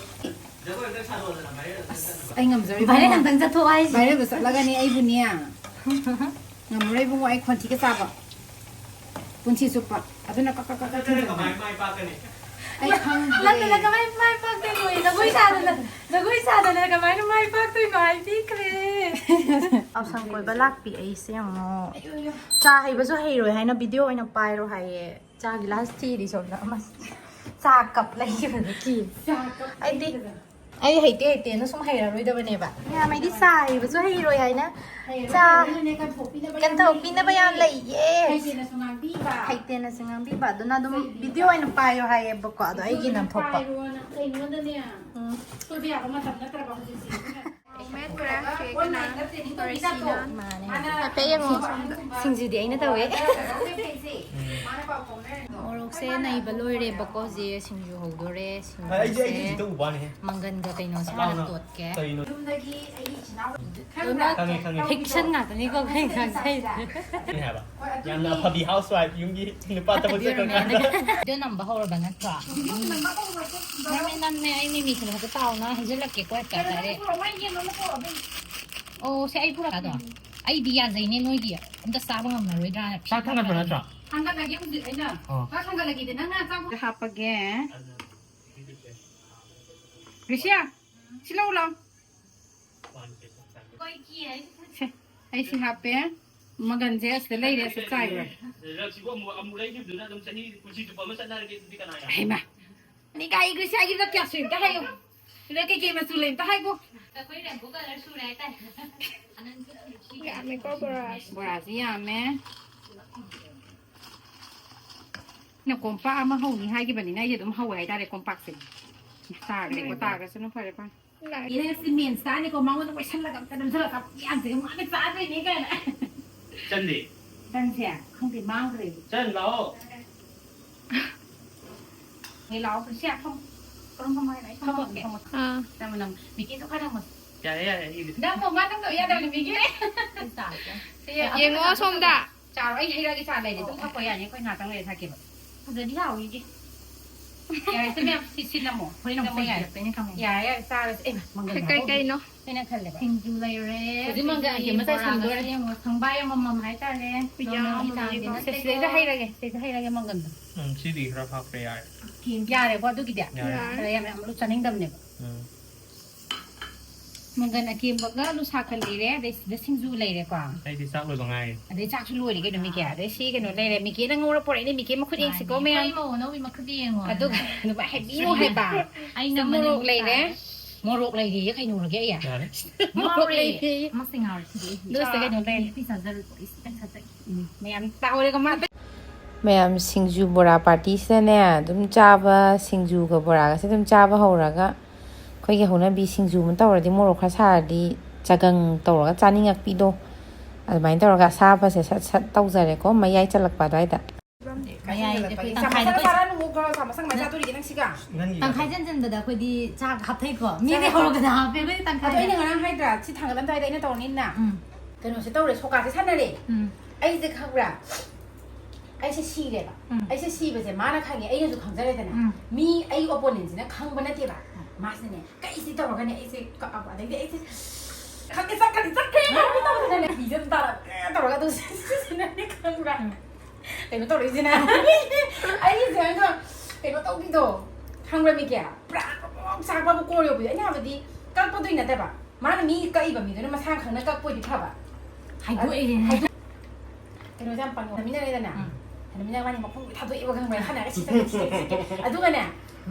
ꯖꯒꯣꯏ ꯑꯝꯇ ꯁꯥꯗꯣꯛꯑꯣꯗꯅ ꯚꯥꯏꯔꯦꯜ ꯑꯝꯇ ꯆꯠꯅꯕ꯫ ꯑꯩ ꯉꯝꯖꯔꯣꯏ ꯚꯥꯏꯔꯦꯜ ꯏꯕꯨꯡꯉꯣ꯫ ꯑꯝꯇꯪ ꯆꯠꯊꯣꯛꯑꯣ ꯍꯥꯏꯁꯦ꯫ ꯚꯥꯏꯔꯦꯜꯗ ꯆꯠꯂꯒꯅꯤ ꯑꯩꯕꯨꯅꯦ ꯉꯝꯃꯔꯣꯏ ꯏꯕꯨꯡꯉꯣ, ꯑꯩ ꯈꯣꯟꯊꯤꯒ ꯆꯥꯕ ꯄꯨꯟꯁꯤ ꯆꯨꯞꯄ꯫ ꯑꯗꯨꯅ ꯀꯛ ꯀꯛ ꯀꯛ ꯀꯛ ꯅꯠꯇ꯭ꯔꯒ ꯊꯤꯟꯖꯤꯟꯕꯅꯤ꯫ ꯀꯃꯥꯏ ꯃꯥꯏ ꯄꯥꯛꯀꯅꯤ? ꯑꯩ ꯈꯪꯗ꯭ꯔꯦ꯫ ꯅꯠꯇꯅ ꯀꯃꯥꯏ ꯃꯥꯏ ꯄꯥꯛꯇꯣꯏꯅꯣ? ꯖꯒꯣꯏ ꯁꯥꯗꯅ, ꯖꯒꯣꯏ ꯁꯥꯗꯅ ꯀꯃꯥꯏꯅ ꯃꯥꯏ ꯄꯥꯛꯇꯣꯏꯅꯣ ꯍꯥꯏꯕꯤꯈ꯭ꯔꯦ꯫ ꯌꯥꯎꯁꯪ ꯀꯣꯏꯕ ꯂꯥꯛꯄꯤ ꯑꯩꯁꯦ ꯑꯃꯨꯛ ꯆꯥ ꯍꯩꯕꯁꯨ ꯍꯩꯔꯣꯏ ꯍꯥꯏꯅ ꯚꯤꯗꯤꯑꯣ ꯑꯣꯏꯅ ꯄꯥꯏꯔꯣ ꯍꯥꯏꯌꯦ꯫ ꯆꯥ ꯒꯤꯂꯥꯁ ꯊꯤꯔꯤ ꯁꯣꯝꯗ ꯑꯃ꯫ ꯆꯥ ꯀꯞ ꯂꯩꯈꯤꯕꯗꯣ ꯊꯤꯔꯤ꯫ ꯑꯩꯗꯤ, ꯑꯩ ꯍꯩꯇꯦ ꯍꯩꯇꯦꯅ ꯁꯨꯝ ꯍꯩꯔꯔꯣꯏꯗꯕꯅꯦꯕ꯫ ꯃꯌꯥꯝ ꯑꯩꯗꯤ ꯆꯥ ꯍꯩꯕꯁꯨ ꯍꯩꯔꯣꯏ ꯍꯥꯏꯅ ꯆꯥ ꯀꯟꯊꯣꯛꯄꯤꯅꯕ ꯌꯥꯝ ꯂꯩꯌꯦ꯫ ꯍꯩꯇꯦꯅꯁꯨ ꯉꯥꯡꯕꯤꯕ꯫ ꯍꯩꯇꯦꯅꯁꯨ ꯉꯥꯡꯕꯤꯕ꯫ ꯑꯗꯨꯅ ꯑꯗꯨꯝ ꯚꯤꯗꯤꯑꯣ ꯑꯣꯏꯅ ꯄꯥꯏꯌꯣ ꯍꯥꯏꯌꯦꯕꯀꯣ꯫ ꯑꯗꯣ ꯑꯩꯒꯤ ꯅꯝꯊꯣꯛꯄ꯫ ꯄꯥꯏꯔꯣꯅ ꯀꯩꯅꯣꯗꯅꯦ꯫ ꯎꯝ꯫ ꯁꯣꯏꯕ ꯌꯥꯕ ꯃꯇꯝ ꯅꯠꯇ꯭ꯔꯕ ꯍꯧꯖꯤꯛꯁꯦ꯫ ꯑꯗꯨꯅ ꯃꯥꯅꯦ꯫ ꯍꯥꯏꯐꯦꯠ ꯌꯦꯡꯉꯣ꯫ ꯁꯤꯡꯖꯨꯗꯤ ꯑꯩꯅ ꯇꯧꯋꯦ꯫ ꯃꯣꯔꯣꯛꯁꯦ ꯅꯩꯕ ꯂꯣꯏꯔꯦꯕꯀꯣ꯫ ꯍꯧꯖꯤꯛ ꯁꯤꯡꯖꯨ ꯍꯧꯗꯣꯔꯦ꯫ ꯑꯩꯗꯤ ꯑꯩꯗꯤ ꯁꯤꯡꯖꯨꯁꯦ ꯈꯤꯇꯪ ꯎꯕ ꯋꯥꯅꯤꯍꯦ꯫ ꯃꯪꯒꯟꯒ ꯀꯩꯅꯣꯁꯦ ꯂꯥꯎꯅ꯫ ꯍꯥꯟꯅ ꯇꯣꯠꯀꯦ꯫ ꯀꯔꯤꯅꯣ? ꯂꯣꯏꯅꯃꯛ ꯈꯪꯉꯦ, ꯈꯪꯉꯦ꯫ ꯐꯤꯛꯁꯟ ꯉꯥꯛꯇꯅꯤꯀꯣ ꯑꯩꯈꯣꯏ ꯉꯥꯡꯖꯩꯁꯦ꯫ ꯀꯩ ꯍꯥꯏꯕ? ꯌꯥꯝꯅ ꯑꯐꯕꯤ ꯍꯥꯎꯁ ꯋꯥꯏꯐ, ꯌꯨꯝꯒꯤ ꯅꯨꯄꯥ ꯊꯕꯛ ꯆꯠꯈ꯭ꯔꯀꯥꯟꯗ꯫ ꯚꯤꯗꯤꯑꯣ ꯅꯝꯕ ꯍꯧꯔꯕ ꯅꯠꯇ꯭ꯔꯣ? ꯅꯝꯃꯦ, ꯅꯝꯃꯦ꯫ ꯑꯩ ꯃꯤꯃꯤ ꯈꯔ ꯇꯥꯎꯅ ꯍꯩꯖꯤꯜꯂꯛꯀꯦꯀꯣ ꯍꯦꯛꯇ ꯗꯥꯏꯔꯦꯛ꯫ ꯑꯣ, ꯁꯦ ꯑꯩ ꯄꯨꯔꯛꯀꯗꯣ꯫ ꯑꯩꯗꯤ ꯌꯥꯖꯩꯅꯦ, ꯅꯣꯏꯒꯤ ꯑꯝꯇ ꯆꯥꯕ ꯉꯝꯃꯔꯣꯏꯗ꯭ꯔꯥꯅ꯫ ꯆꯥꯛ ꯊꯥꯡꯒꯠꯄ ꯅꯠꯇ꯭ꯔꯣ? ꯊꯥꯡꯒꯠꯂꯒꯦ ꯍꯧꯖꯤꯛ ꯑꯩꯅ꯫ ꯑꯣ꯫ ꯆꯥꯛ ꯊꯥꯡꯒꯠꯂꯒꯦꯗꯤ ꯅꯪꯅ ꯆꯥꯛ ꯍꯥꯞꯄꯒꯦ꯫ ꯔꯤꯁꯤꯌꯥ, ꯁꯤ ꯂꯧ ꯂꯥꯎ꯫ ꯁꯦ, ꯑꯩ ꯁꯤ ꯍꯥꯞꯄꯦ꯫ ꯃꯪꯒꯟꯁꯦ ꯑꯁꯤꯗ ꯂꯩꯔꯦ, ꯑꯁꯤ ꯆꯥꯏꯔꯣꯏ꯫ ꯁꯤꯕꯨ ꯑꯃꯨꯛ ꯑꯃꯨꯛ ꯂꯩꯈꯤꯕꯗꯨꯅ ꯑꯗꯨꯝ ꯆꯍꯤ ꯄꯨꯟꯁꯤ ꯆꯨꯞꯄ ꯑꯃ ꯆꯠꯅꯔꯒꯦ ꯑꯗꯨꯗꯤ ꯀꯅꯥ ꯌꯥꯏ? ꯍꯩꯃꯥ꯫ ꯅꯤꯀꯥꯏ ꯒ꯭ꯔꯤꯁꯤꯌꯥꯒꯤ ꯀꯌꯥ ꯁꯨꯏ ꯑꯝꯇ ꯍꯥꯏꯌꯨ꯫ ꯁꯤꯗ ꯀꯩꯀꯩ ꯃꯆꯨ ꯂꯩ ꯑꯝꯇ ꯍꯥꯏꯒꯣ꯫ ꯑꯩꯈꯣꯏ ꯔꯦꯝꯕꯨ ꯀꯂꯔ ꯁꯨꯔꯦ ꯍꯥꯏꯇꯥꯔꯦ꯫ ꯌꯥꯝꯃꯦꯀꯣ ꯕꯣꯔꯥꯁꯦ꯫ ꯕꯣꯔꯥꯁꯤ ꯌꯥꯝꯃꯦ꯫ ꯑꯩꯅ ꯀꯣꯝꯄꯥꯛ ꯑꯃ ꯍꯧꯅꯤ ꯍꯥꯏꯈꯤꯕꯅꯤꯅ ꯑꯩꯁꯦ ꯑꯗꯨꯝ ꯍꯧꯋꯦ ꯍꯥꯏꯇꯥꯔꯦ ꯀꯣꯝꯄꯥꯛꯁꯦ꯫ ꯇꯥꯔꯒꯦꯀꯣ, ꯇꯥꯔꯒꯁꯨꯅ ꯐꯔꯦ ꯐꯔꯦ꯫ ꯂꯥꯛꯑꯦ꯫ ꯏꯅꯦ ꯁꯤ ꯃꯦꯟ ꯆꯥꯅꯤꯀꯣ, ꯃꯉꯣꯟꯗ ꯀꯣꯏꯁꯜꯂꯒ ꯑꯝꯇ ꯅꯝꯁꯤꯜꯂꯒ ꯃꯥꯅ ꯆꯥꯗꯣꯏꯅꯦ ꯀꯥꯏꯅ꯫ ꯆꯟꯗꯤ꯫ ꯆꯟꯁꯦ ꯈꯪꯗꯦ, ꯃꯥꯡꯈ꯭ꯔꯦ꯫ ꯆꯟ ꯂꯥꯛꯑꯣ꯫ ꯍꯦ ꯂꯥꯛꯑꯣ ꯄ꯭ꯔꯤꯁꯤꯌꯥ, ꯐꯝ꯫ ꯀꯔꯝ ꯐꯝ ꯍꯥꯏꯅꯣ? ꯑꯩ ꯐꯝꯃꯛꯀꯦ꯫ ꯑꯥ꯫ ꯅꯪ ꯅꯪ ꯃꯤꯀꯤꯗꯣ ꯈꯔ ꯅꯪꯉꯣ꯫ ꯌꯥꯔꯦ ꯌꯥꯔꯦ ꯑꯩꯒꯤꯗꯤ꯫ ꯅꯪ ꯅꯣꯡꯃ ꯅꯪ ꯇꯧ ꯌꯥꯗꯕꯅꯤ ꯃꯤꯀꯤ꯫ ꯌꯦꯡꯉꯣ ꯑꯁꯣꯝꯗ꯫ ꯆꯥꯔꯣ, ꯑꯩ ꯍꯩꯔꯛꯑꯒꯦ, ꯆꯥ ꯂꯩꯔꯦ꯫ ꯑꯗꯨꯝ ꯊꯛꯄ ꯌꯥꯅꯤ, ꯑꯩꯈꯣꯏ ꯉꯥꯛꯇꯪ ꯂꯩꯔ ꯊꯛꯀꯦꯕ꯫ ꯐꯖꯗꯤ ꯍꯥꯎꯋꯤꯒꯤ꯫ ꯌꯥꯔꯦ, ꯁꯤ ꯃꯌꯥꯝ ꯁꯤ ꯁꯤ ꯅꯝꯃꯣ꯫ ꯍꯣꯔꯦꯟ ꯑꯃꯨꯛ ꯆꯥ ꯌꯥꯔꯦ꯫ ꯌꯥꯔꯦ ꯌꯥꯔꯦ, ꯆꯥꯔꯁꯦ꯫ ꯑꯦ, ꯃꯪꯒꯜ ꯀꯩ ꯀꯩꯅꯣ? ꯑꯩꯅ ꯈꯜꯂꯦꯕ꯫ ꯁꯤꯡꯖꯨ ꯂꯩꯔꯦ꯫ ꯍꯧꯖꯤꯛ ꯃꯪꯒꯜ ꯑꯀꯦꯝꯕ ꯆꯥꯏ ꯁꯪꯗꯣꯔꯦ꯫ ꯁꯦꯝꯃꯣ, ꯁꯪꯕꯥꯏ ꯑꯃꯃꯝ ꯍꯥꯏꯇꯥꯔꯦ꯫ ꯌꯥꯝꯕꯅꯤꯀꯣ꯫ ꯁꯦ, ꯁꯤꯗꯩꯗ ꯍꯩꯔꯒꯦ, ꯁꯤꯗꯩꯗ ꯍꯩꯔꯒꯦ ꯃꯪꯒꯜꯗꯣ꯫ ꯎꯝ, ꯁꯤꯗꯤ ꯈꯔ ꯍꯥꯞꯈ꯭ꯔꯦ, ꯌꯥꯔꯦ꯫ ꯌꯥꯔꯦꯀꯣ ꯑꯗꯨꯒꯤꯗꯤ? ꯌꯥꯔꯦ꯫ ꯑꯗ ꯌꯥꯝ ꯌꯥꯝ ꯆꯥꯅꯤꯡꯗꯕꯅꯦꯕ꯫ ꯎꯝ꯫ ꯃꯪꯒꯟ ꯑꯀꯦꯝꯕꯒ ꯑꯂꯨ ꯁꯥꯛꯀ ꯂꯩꯔꯦ, ꯑꯗꯩ ꯁꯤꯗ ꯁꯤꯡꯖꯨ ꯂꯩꯔꯦꯀꯣ꯫ ꯑꯩꯗꯤ ꯆꯥꯛ ꯂꯣꯏꯕ ꯉꯥꯏꯔꯤ꯫ ꯑꯗꯩ ꯆꯥꯛꯁꯨ ꯂꯣꯏꯔꯦ ꯀꯩꯅꯣ ꯃꯤꯀꯤ꯫ ꯑꯗꯩ ꯁꯤ ꯀꯩꯅꯣ ꯂꯩꯔꯦ, ꯃꯤꯀꯤꯅ ꯉꯧꯔ ꯄꯣꯔꯛꯏꯅꯦ, ꯃꯤꯀꯤ ꯃꯈꯨꯠ ꯌꯦꯡꯁꯤꯀꯣ ꯃꯌꯥꯝ꯫ ꯑꯩ ꯃꯧ ꯑꯅꯧꯕꯤ ꯃꯈꯨꯠ ꯌꯦꯡꯉꯣ꯫ ꯑꯗꯨꯒ ꯅꯨꯄꯥ ꯍꯦꯕꯤ ꯍꯥꯏꯕ꯫ ꯑꯩꯅ ꯃꯣꯔꯣꯛ ꯃꯅꯤꯡ ꯂꯩꯔꯦ꯫ ꯇꯥꯔꯦ꯫ ꯃꯣꯔꯣꯛ ꯂꯩꯔꯦ, ꯀꯩꯅꯣꯔꯒꯦ ꯑꯩ? ꯌꯥꯔꯦ꯫ ꯃꯣꯔꯣꯛ ꯂꯩꯔꯦ꯫ ꯃꯁꯤꯡ ꯍꯥꯎꯔꯦ ꯁꯤꯗꯤ꯫ ꯑꯗꯨꯒ ꯁꯤꯗ ꯀꯩꯅꯣ ꯂꯩꯔꯦ꯫ ꯅꯨꯄꯤ ꯆꯥꯖꯔꯣꯏꯀꯣ꯫ ꯑꯩꯁꯦ ꯈꯤꯇꯪ ꯆꯥꯖꯒꯦ꯫ ꯎꯝ, ꯃꯌꯥꯝ ꯇꯥꯍꯧꯔꯦꯀꯣ ꯃꯥ꯫ ꯃꯌꯥꯝ ꯁꯤꯡꯖꯨ ꯕꯣꯔꯥ ꯄꯥꯔꯇꯤꯁꯤꯗꯅꯦ ꯑꯗꯨꯝ ꯆꯥꯕ, ꯁꯤꯡꯖꯨꯒ ꯕꯣꯔꯥꯒꯁꯦ ꯑꯗꯨꯝ ꯆꯥꯕ ꯍꯧꯔꯒ ꯑꯩꯈꯣꯏꯒꯤ ꯍꯧꯅꯕꯤ ꯁꯤꯡꯖꯨ ꯑꯃ ꯇꯧꯔꯗꯤ ꯃꯣꯔꯣꯛ ꯈꯔ ꯁꯥꯔꯗꯤ ꯆꯒꯪ ꯇꯧꯔꯒ ꯆꯥꯅꯤꯡꯉꯛꯄꯤꯗꯣ ꯑꯗꯨꯃꯥꯏꯅ ꯇꯧꯔꯒ ꯑꯁꯥꯕꯁꯦ ꯁꯠ ꯁꯠ ꯇꯧꯖꯔꯦꯀꯣ ꯃꯌꯥꯏ ꯆꯜꯂꯛꯄ ꯑꯗꯨꯋꯥꯏꯗ꯫ ꯃꯌꯥꯏꯗ ꯑꯩꯈꯣꯏ ꯆꯥ ꯇꯪꯈꯥꯏꯗ ꯃꯁꯥ ꯑꯩꯈꯣꯏ ꯆꯥꯔꯅꯨ, ꯒ꯭ꯔꯣ ꯆꯥ ꯃꯁꯥ ꯀꯃꯥꯏ ꯆꯥꯗꯣꯔꯤꯒꯦ ꯅꯪ ꯁꯤꯒ? ꯅꯪꯒꯤ ꯇꯪꯈꯥꯏ ꯆꯟꯁꯤꯟꯕꯗ ꯑꯩꯈꯣꯏꯗꯤ ꯆꯥꯛ ꯍꯥꯞꯊꯩꯀꯣ꯫ ꯃꯤꯗꯤ ꯆꯥꯛ ꯍꯧꯔꯛꯄꯗ ꯍꯥꯞꯄꯦ, ꯑꯩꯈꯣꯏꯗꯤ ꯇꯪꯈꯥꯏ ꯑꯗꯣ ꯑꯩꯅ ꯍꯥꯞꯄꯦ꯫ ꯉꯔꯥꯡ ꯍꯥꯏꯗ꯭ꯔꯥ, ꯁꯤ ꯊꯥꯡꯒꯠꯂꯝꯗꯥꯏꯗ ꯑꯩꯅ ꯇꯧꯔꯅꯤꯅ꯫ ꯎꯝ꯫ ꯀꯩꯅꯣꯁꯦ ꯇꯧꯔꯦ, ꯁꯣꯀꯥꯁꯦ ꯁꯥꯟꯅꯔꯦ꯫ ꯎꯝ꯫ ꯑꯩꯁꯦ ꯈꯪꯕ꯭ꯔꯥ? ꯑꯩꯁꯦ ꯁꯤꯔꯦꯕ꯫ ꯎꯝ꯫ ꯑꯩꯁꯦ ꯁꯤꯕꯁꯦ ꯃꯥꯅ ꯈꯪꯉꯦ, ꯑꯩꯅꯁꯨ ꯈꯪꯖꯔꯦꯗꯅ꯫ ꯎꯝ꯫ ꯃꯤ ꯑꯩꯒꯤ ꯑꯣꯄꯣꯅꯦꯟꯁꯤꯅ ꯈꯪꯕ ꯅꯠꯇꯦꯕ꯫ ꯎꯝ꯫ ꯃꯥꯁꯤꯅꯅꯦ, ꯀꯩꯁꯤ ꯇꯧꯔꯒꯅꯦ, ꯑꯩꯁꯦ ꯀꯛꯑꯕ꯫ ꯑꯗꯩꯗꯤ ꯑꯩꯁꯦ, "ꯈꯪꯗꯦ, ꯆꯠꯈ꯭ꯔꯗꯤ ꯆꯠꯈ꯭ꯔꯦ" ꯇꯧꯔꯒ ꯇꯧꯗꯅꯅꯦ, ꯐꯤꯁꯦ ꯑꯗꯨꯝ ꯇꯥꯔꯛꯑꯦ ꯇꯧꯔꯒ ꯑꯗꯨꯝ ꯁꯤꯖꯤꯟꯅꯅꯦ ꯈꯪꯕ꯭ꯔꯥ? ꯎꯝ꯫ ꯀꯩꯅꯣ ꯇꯧꯔꯛꯏꯁꯤꯅ꯫ ꯑꯩꯁꯦ ꯑꯗꯣ ꯀꯩꯅꯣ ꯇꯧꯕꯤꯗꯣ ꯈꯪꯕ꯭ꯔ, ꯃꯤꯀꯦ? ꯄꯨꯔꯥ ꯆꯥꯛꯄꯕꯨ ꯀꯣꯔ ꯌꯧꯕꯤꯗꯣ꯫ ꯑꯩꯅ ꯍꯥꯏꯕꯗꯤ ꯀꯛꯄꯗꯣꯏ ꯅꯠꯇꯕ, ꯃꯥꯅ ꯃꯤ ꯀꯛꯏꯕ ꯃꯤꯗꯨꯅ ꯃꯁꯥ ꯈꯪꯅ ꯀꯛꯄꯣꯏꯗꯤ ꯐꯕ꯫ ꯍꯥꯏꯗꯣꯛꯏꯅꯦ꯫ ꯍꯥꯏꯗꯣꯛ-, ꯀꯩꯅꯣꯁꯦ ꯌꯥꯝ ꯄꯪꯉꯦ꯫ ꯍꯥꯏꯅꯃꯤꯟꯅꯔꯦꯗꯅ꯫ ꯎꯝ꯫ ꯍꯥꯏꯅꯃꯤꯟꯅꯔ ꯃꯥꯅꯤ ꯃꯈꯣꯡ ꯊꯥꯗꯣꯛꯑꯦꯕ ꯈꯪꯕ꯭ꯔꯥ? ꯁꯥꯟꯅꯔꯒ ꯁꯤ ꯆꯠꯀꯦ, ꯁꯤ ꯆꯠꯀꯦ, ꯁꯤ ꯆꯠꯀꯦ꯫ ꯑꯗꯨꯒꯅꯦ,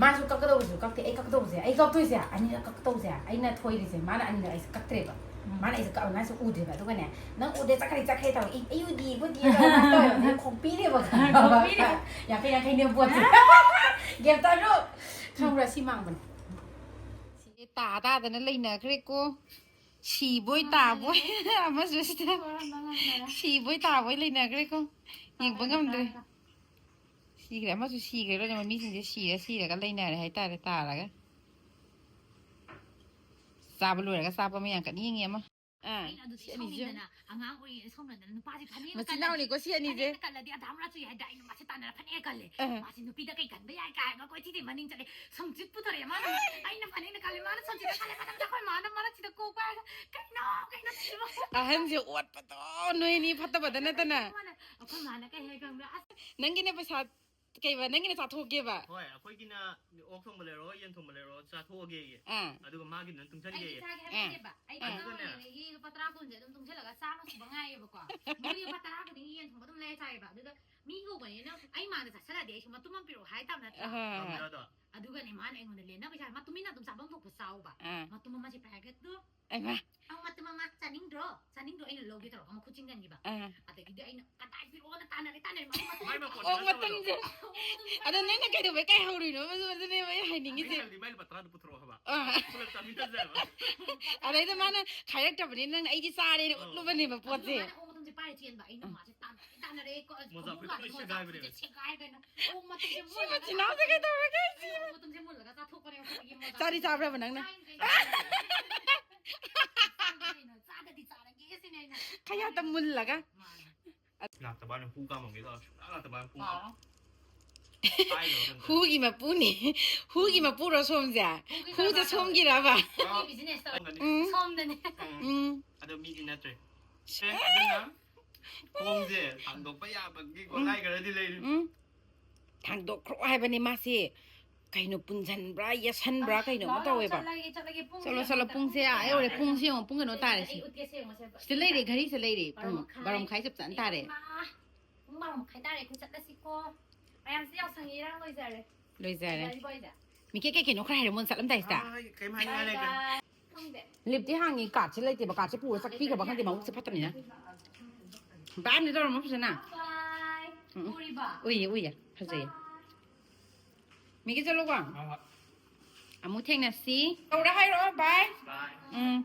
ꯃꯥꯁꯨ ꯀꯛꯀꯗꯧꯕꯁꯨ ꯀꯛꯇꯦ, ꯑꯩ ꯀꯛꯀꯗꯧꯕꯁꯦ, ꯑꯩ ꯀꯛꯇꯣꯏꯁꯦ ꯑꯅꯤꯔꯛ ꯀꯛꯇꯧꯁꯦ, ꯑꯩꯅ ꯊꯣꯏꯔꯤꯁꯦ, ꯃꯥꯅ ꯑꯅꯤꯔꯛ ꯑꯩꯁꯦ ꯀꯛꯇ꯭ꯔꯦꯕ꯫ ꯎꯝ꯫ ꯃꯥꯅ ꯑꯩꯁꯦ ꯀꯛꯑꯕ, ꯃꯥꯁꯨ ꯎꯗ꯭ꯔꯦꯕ꯫ ꯑꯗꯨꯒꯅꯦ, "ꯅꯪ ꯎꯗꯦ, ꯆꯠꯈ꯭ꯔꯦ, ꯆꯠꯈ꯭ꯔꯦ" ꯇꯧꯔꯦ꯫ "ꯏ-, ꯑꯩ ꯎꯗꯤ, ꯎꯗꯤ" ꯇꯧꯔꯦ, ꯃꯥꯅ ꯇꯧꯔꯦ꯫ ꯑꯗꯩ ꯈꯣꯛꯄꯤꯔꯦꯕ ꯈꯪꯕ꯭ꯔꯥ? ꯈꯣꯛꯄꯤꯔꯦ꯫ ꯌꯥꯡꯈꯩ ꯌꯥꯡꯈꯩꯅꯦ ꯄꯣꯠꯁꯦ꯫ ꯒꯦꯝ ꯇꯥꯔꯣ꯫ ꯈꯪꯕ꯭ꯔꯥ? ꯁꯤ ꯃꯥꯡꯕꯅꯦ꯫ ꯁꯤ ꯇꯥ ꯇꯥꯗꯅ ꯂꯩꯅꯈ꯭ꯔꯦꯀꯣ꯫ ꯁꯤꯕꯣꯏ ꯇꯥꯕꯣꯏ꯫ ꯑꯃꯁꯨ ꯁꯤꯗ ꯁꯤꯕꯣꯏ ꯇꯥꯕꯣꯏ ꯂꯩꯅꯈ꯭ꯔꯦꯀꯣ꯫ ꯌꯦꯡꯕ ꯉꯝꯗ꯭ꯔꯦ꯫ ꯁꯤꯈ꯭ꯔꯦ, ꯑꯃꯁꯨ ꯁꯤꯈ꯭ꯔꯦ꯫ ꯂꯣꯏꯅꯃꯛ ꯃꯤꯁꯤꯡꯁꯦ ꯁꯤꯔ ꯁꯤꯔꯒ ꯂꯩꯅꯔꯦ ꯍꯥꯏꯇꯥꯔꯦ, ꯇꯥꯔꯒ꯫ ꯆꯥꯕ ꯂꯣꯏꯔꯒ ꯆꯥꯕ ꯑꯃ ꯌꯥꯝ ꯀꯟꯅ ꯌꯦꯡꯉꯤ ꯑꯃ꯫ ꯑꯥ, ꯑꯩꯅ ꯑꯗꯨꯗꯤ ꯁꯤ ꯑꯅꯤꯁꯦ ꯁꯥꯎꯅꯤꯡꯗꯅ, ꯑꯉꯥꯡ ꯑꯣꯏꯔꯤꯉꯩꯗ ꯁꯥꯎꯅꯤꯡꯗꯅ ꯅꯨꯄꯥꯁꯦ ꯐꯅꯦꯛꯅ ꯃꯆꯤꯟ ꯀꯜꯂꯗꯤ, ꯃꯅꯥꯎꯅꯤꯀꯣ ꯁꯤ ꯑꯅꯤꯁꯦ꯫ ꯐꯅꯦꯛꯅ ꯀꯜꯂꯗꯤ ꯑꯙꯥ ꯃꯔꯥ ꯆꯨꯏ ꯍꯥꯏꯗ ꯑꯩꯅ ꯃꯥꯁꯦ ꯇꯥꯟꯅꯔ ꯐꯅꯦꯛꯅ ꯀꯜꯂꯦ꯫ ꯑꯥ꯫ ꯃꯥꯁꯦ ꯅꯨꯄꯤꯗ ꯀꯩ ꯀꯟꯕ ꯌꯥꯏ ꯀꯥꯏꯅ ꯀꯣꯏꯊꯤ ꯊꯤ ꯃꯅꯤꯡ ꯆꯠꯂꯦ꯫ ꯁꯨꯝꯆꯤꯠ ꯄꯨꯊꯣꯔꯛꯑꯦ ꯃꯥꯅ꯫ ꯑꯩꯅ ꯐꯅꯦꯛꯅ ꯀꯜꯂꯦ, ꯃꯥꯅ ꯁꯨꯝꯆꯤꯠꯅ ꯀꯜꯂꯦ꯫ ꯃꯊꯪꯗ ꯑꯩꯈꯣꯏ ꯃꯥꯅ ꯃꯔꯛꯁꯤꯗ ꯀꯣꯛ ꯄꯥꯏꯔꯒ, "ꯀꯩꯅꯣ, ꯀꯩꯅꯣ ꯁꯤꯕꯣ?" ꯑꯍꯟꯁꯦ ꯑꯣꯠꯄꯗꯣ ꯅꯣꯏꯅꯤ ꯐꯠꯇꯕꯗ ꯅꯠꯇꯅ꯫ ꯑꯩꯈꯣꯏ ꯃꯥꯅ ꯀꯩ ꯍꯥꯏ ꯈꯪꯕ꯭ꯔꯥ? ꯑꯁ, ꯅꯪꯒꯤꯅ ꯄꯩꯁꯥ ꯀꯩꯕ, ꯅꯪꯒꯤꯅ ꯆꯥꯊꯣꯛꯀꯦꯕ? ꯍꯣꯏ, ꯑꯩꯈꯣꯏꯒꯤꯅ ꯑꯣꯛ ꯊꯣꯡꯕ ꯂꯩꯔꯣ, ꯌꯦꯟ ꯊꯣꯡꯕ ꯂꯩꯔꯣ, ꯆꯥꯊꯣꯛꯑꯒꯦꯌꯦ꯫ ꯑꯥ꯫ ꯑꯗꯨꯒ ꯃꯥꯒꯤꯗꯨꯅ ꯑꯩ ꯇꯨꯡꯁꯟꯒꯦꯌꯦ꯫ ꯏꯁꯥꯒꯤ ꯑꯥ꯫ ꯍꯥꯏꯕꯤꯒꯦꯕ꯫ ꯑꯩ ꯑꯥ꯫ ꯑꯉꯥꯡ ꯑꯗꯨꯒꯅꯦ꯫ ꯑꯣꯏꯔꯤꯉꯩꯗꯒꯤ ꯂꯨꯄꯥ ꯇꯔꯥ ꯀꯨꯟꯁꯦ ꯑꯗꯨꯝ ꯇꯨꯡꯁꯤꯜꯂꯒ ꯆꯥꯝꯃ ꯁꯨꯕ ꯉꯥꯏꯌꯦꯕꯀꯣ꯫ ꯃꯣꯏꯗꯤ ꯂꯨꯄꯥ ꯇꯔꯥ ꯈꯨꯗꯤꯡꯒꯤ ꯌꯦꯟ ꯊꯣꯡꯕ ꯑꯗꯨꯝ ꯂꯩꯔ ꯆꯥꯏꯌꯦꯕ꯫ ꯑꯗꯨꯒ ꯃꯤ ꯍꯧꯕꯅꯤꯅ ꯑꯩ ꯃꯥꯡꯗ ꯆꯥꯁꯤꯜꯂꯛꯑꯗꯤ ꯑꯩꯁꯨ ꯃꯇꯨꯝ ꯑꯃ ꯄꯤꯔꯛꯑꯣ ꯍꯥꯏ ꯇꯥꯕ ꯅꯠꯇ꯭ꯔꯥ? ꯑꯍꯣꯏ, ꯍꯣꯏ, ꯍꯣꯏ꯫ ꯉꯝꯗ꯭ꯔꯥ ꯑꯗꯣ? ꯑꯗꯨꯒꯅꯦ ꯃꯥꯅ ꯑꯩꯉꯣꯟꯗ ꯂꯦꯟꯅꯕ ꯁꯥꯏ꯫ ꯃꯥ ꯇꯨꯃꯤꯟꯅ ꯑꯗꯨꯝ ꯆꯥꯐꯝ ꯊꯣꯛꯄ ꯆꯥꯎꯕ꯫ ꯑꯥ꯫ ꯃꯇꯨꯝ ꯑꯃꯁꯦ ꯄꯥꯏꯔꯒ ꯑꯗꯨ ꯑꯩꯃ꯫ "ꯑꯧ, ꯃꯇꯨꯝ ꯑꯃ ꯆꯥꯅꯤꯡꯗ꯭ꯔꯣ? ꯆꯥꯅꯤꯡꯗ꯭ꯔꯣ?" ꯑꯩꯅ ꯂꯧꯒꯦ ꯇꯧꯔꯒ ꯃꯈꯨꯠ ꯆꯤꯡꯁꯤꯟꯈꯤꯕ꯫ ꯑꯥ꯫ ꯑꯗꯒꯤꯗꯤ ꯑꯩꯅ, "ꯀꯗꯥꯏ ꯄꯤꯔꯛꯑꯣꯅ ꯇꯥꯟꯅꯔꯦ, ꯇꯥꯟꯅꯔꯦ, ꯃꯇꯨꯝ, ꯃꯇꯨꯝ, ꯃꯥꯏ ꯃꯈꯣꯟ ꯑꯣ, ꯇꯥꯗꯕꯗꯣ꯫ ꯃꯇꯨꯝꯁꯦ꯫ ꯑꯣ, ꯃꯇꯨꯝꯁꯦ ꯑꯗꯣ ꯅꯪꯅ ꯀꯥꯏꯗꯧꯕꯩ ꯀꯥꯏ ꯍꯧꯔꯨꯏꯅꯣ? ꯑꯗꯨ, ꯑꯗꯨꯅꯦꯕ ꯑꯩ ꯍꯥꯏꯅꯤꯡꯉꯤꯁꯦ꯫ ꯑꯩꯅ ꯍꯥꯏꯕꯗꯤ ꯃꯥꯏ ꯂꯨꯄꯥ ꯇꯔꯥꯗꯣ ꯄꯨꯊꯣꯔꯛꯑꯣ ꯍꯥꯏꯕ꯫ ꯑꯥ꯫ ꯄꯨꯂꯞ ꯆꯥꯃꯤꯟꯅꯁꯦ ꯍꯥꯏꯕ꯫ ꯑꯗꯩꯗ ꯃꯥꯅ ꯈꯥꯏꯔꯛꯇꯕꯅꯤꯅ ꯅꯪꯅ ꯑꯩꯗꯤ ꯆꯥꯔꯦꯅ ꯑꯣ꯫ ꯎꯠꯂꯨꯕꯅꯦꯕ ꯄꯣꯠꯁꯦ꯫ ꯑꯗꯨꯒ ꯃꯥꯅ ꯑꯣꯛ ꯃꯇꯨꯝꯁꯦ ꯄꯥꯏꯔ ꯆꯦꯟꯕ, ꯑꯩꯅ ꯑꯥ꯫ ꯃꯥꯁꯦ ꯇꯥꯟꯅꯔꯦ, ꯇꯥꯟꯅꯔꯦ꯫ ꯃꯣꯖꯥ ꯐꯨꯔꯤꯠ ꯂꯣꯏ ꯁꯦꯒꯥꯏꯕꯅꯦ꯫ ꯁꯤ ꯃꯆꯤꯟ ꯃꯅꯥꯎꯁꯦ ꯀꯩꯗꯧꯔꯒꯦ? ꯆꯥꯔꯤ ꯆꯥꯕ꯭ꯔꯕ ꯅꯪꯅ? ꯈꯌꯥꯇ ꯃꯨꯜꯂꯒ꯫ ꯂꯥꯛꯇꯕꯅ ꯍꯨ ꯀꯥꯝꯃꯝꯒꯦ ꯇꯧꯔ ꯁꯨꯡꯂꯥꯛ ꯂꯥꯛꯇꯕꯅ ꯄꯨꯡ ꯍꯨꯒꯤ ꯃꯄꯨꯅꯤ꯫ ꯍꯨꯒꯤ ꯃꯄꯨꯔꯣ ꯁꯣꯝꯁꯦ? ꯍꯨꯗ ꯁꯣꯝꯒꯤꯔꯕ? ꯎꯝ꯫ ꯁꯣꯝꯗꯅꯦ꯫ ꯎꯝ꯫ ꯑꯗꯣ ꯃꯤꯗꯤ ꯅꯠꯇ꯭ꯔꯦ꯫ ꯑꯦ, ꯑꯗꯨꯅ ꯊꯣꯡꯁꯦ ꯍꯥꯡꯗꯣꯛꯄ ꯌꯥꯕꯒꯤ ꯒꯣꯂꯥꯏ ꯈꯔꯗꯤ ꯂꯩꯔꯤ꯫ ꯎꯝ꯫ ꯊꯥꯡꯗꯣꯛꯈ꯭ꯔꯣ ꯍꯥꯏꯕꯅꯤ ꯃꯥꯁꯤ꯫ ꯀꯩꯅꯣ ꯄꯨꯟꯁꯤꯟꯕ꯭ꯔꯥ, ꯌꯦꯠꯁꯟꯕ꯭ꯔꯥ, ꯀꯩꯅꯣꯝꯃ ꯇꯧꯋꯦꯕ꯫ ꯆꯠꯂꯣ, ꯆꯠꯂꯣ, ꯄꯨꯡꯁꯦ ꯑꯥ ꯌꯧꯔꯦ꯫ ꯄꯨꯡꯁꯦ ꯌꯦꯡꯉꯣ, ꯄꯨꯡ ꯀꯩꯅꯣ ꯇꯥꯔꯦ ꯁꯤ꯫ ꯁꯤꯗ ꯂꯩꯔꯦ, ꯘꯔꯤꯁꯤꯗ ꯂꯩꯔꯦ꯫ ꯄꯨꯡ ꯕꯥꯔꯣ ꯃꯈꯥꯏ ꯆꯞ ꯆꯥꯅ ꯇꯥꯔꯦ꯫ ꯄꯨꯡ ꯕꯥꯔꯣ ꯃꯈꯥꯏ ꯇꯥꯔꯦ꯫ ꯑꯩꯈꯣꯏ ꯆꯠꯂꯁꯤꯀꯣ꯫ ꯃꯌꯥꯝꯁꯦ ꯌꯥꯎꯁꯪꯒꯤ ꯏꯔꯥꯡ ꯂꯣꯏꯖꯔꯦ꯫ ꯂꯣꯏꯖꯔꯦ꯫ ꯂꯣꯏꯖꯔꯦ꯫ ꯃꯤꯀꯦ ꯀꯩ ꯀꯩꯅꯣ ꯈꯔ ꯍꯥꯏꯔꯦ ꯃꯣꯟ ꯆꯠꯂꯝꯗꯥꯏꯁꯤꯗ꯫ ꯀꯩꯝ ꯍꯥꯏꯅꯤꯡꯉꯥꯏ ꯂꯩꯇ꯭ꯔꯦ꯫ ꯂꯤꯞꯇꯤ ꯍꯥꯡꯉꯤ, ꯀꯥꯔꯠꯁꯦ ꯂꯩꯇꯦꯕ꯫ ꯀꯥꯔꯠꯁꯦ ꯄꯨꯔ ꯆꯠꯄꯤꯈ꯭ꯔꯕ ꯈꯪꯗꯦ, ꯃꯕꯨꯛꯁꯦ ꯐꯠꯇꯕꯅꯤꯅ꯫ ꯕꯥꯏ ꯑꯝꯗꯤ ꯇꯧꯔꯝꯃꯣ ꯐꯖꯅ꯫ ꯎꯝ, ꯎꯝ꯫ ꯎꯏꯌꯦ, ꯎꯏꯌꯦ꯫ ꯐꯖꯩꯌꯦ꯫ ꯃꯤꯒꯤ ꯆꯠꯂꯨꯀꯣ꯫ ꯑꯃꯨꯛ ꯊꯦꯡꯅꯁꯤ꯫ ꯇꯧꯔ ꯍꯥꯏꯔꯛꯑꯣ, ꯕꯥꯏ꯫ ꯎꯝ꯫